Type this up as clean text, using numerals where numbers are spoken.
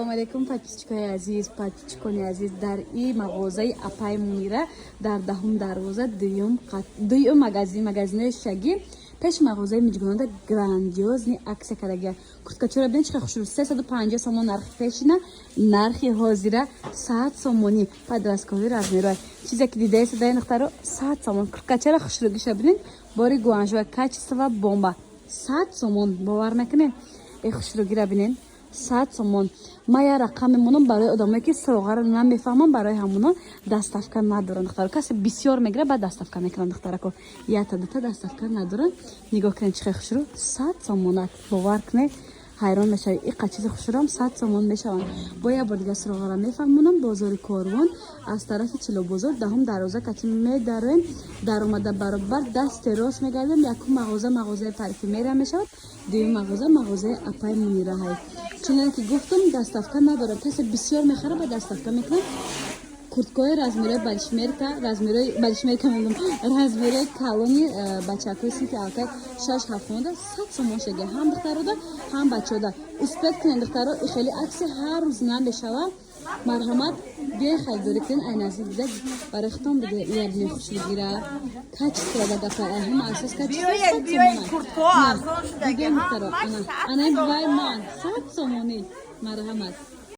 Ассалому алайкум, подписчикои азиз, подписчикони азиз. Дар и мағозаи апай Мунира дар даҳум дарвоза, дуюм қат, дуюм магазин, магазинои шагӣ, пеши мағозаи Миҷгунонда грандиозный акция кардагия. Курткачора бинед, чӣ хушрӯ, 350 сомон нархи пешина, нархи ҳозира 100 сомонӣ. Подростковый размерой чизе ки дидаеста дар нухтаро, 100 сомон. Курткачара хушрӯгиша бинед, бори Гуанжоа, качество бомба, 100 сомон, бовар мекунед? Э, хушрӯгира бинед, 100 сомон. Ма я рақам мемонам барои одамое, ки суроғаро намефаҳмам, барои ҳамоно доставка надоранд, духтаро. Касе бисёр мегирад, баъд доставка мекунанд, духтарако. Якта дута доставка надоранд. Нигоҳ кунед, чӣ хел хушрӯ, 100 сомонак, бовар кунед, ҳайрон мешавед. Иқа чизи хушрӯам 100 сомон мешаванд. Бо як бор дига суроғаро мефаҳмонам: бозори Корвон, аз тарафи Чилобозор, даҳум дарвоза кати медароем, даромада баробар дасти рост мегардем, якум мағоза мағозаи парфюмерия мешавад, дуюм мағоза мағозаи апай Мунираҳай. Чуноне ки гуфтам, доставка надорад. Касе бисёр мехара, ба доставка мекунад. Курткои размерои большмерка, размерои большмерка мегум, размерои калони бачакои синфи алкай шаш ҳафтмода 100 сомон шага, ҳам духтарода, ҳам бачаода. Успеть кунед, духтаро, и хеле акция ҳар рӯз намешавад. Марҳамат, биёй харидорӣ кунед. Ай наздик дида барои худтон биде. Ябни хушрӯгира, качество да гапа, ай ҳама асос качество. Биёед, 100 биёед, сомон. куртко На, арзон шудаги, дидем, духтаро, ҳамаш ана 100 ана сомон. Вай ман 100 сомонӣ, марҳамат.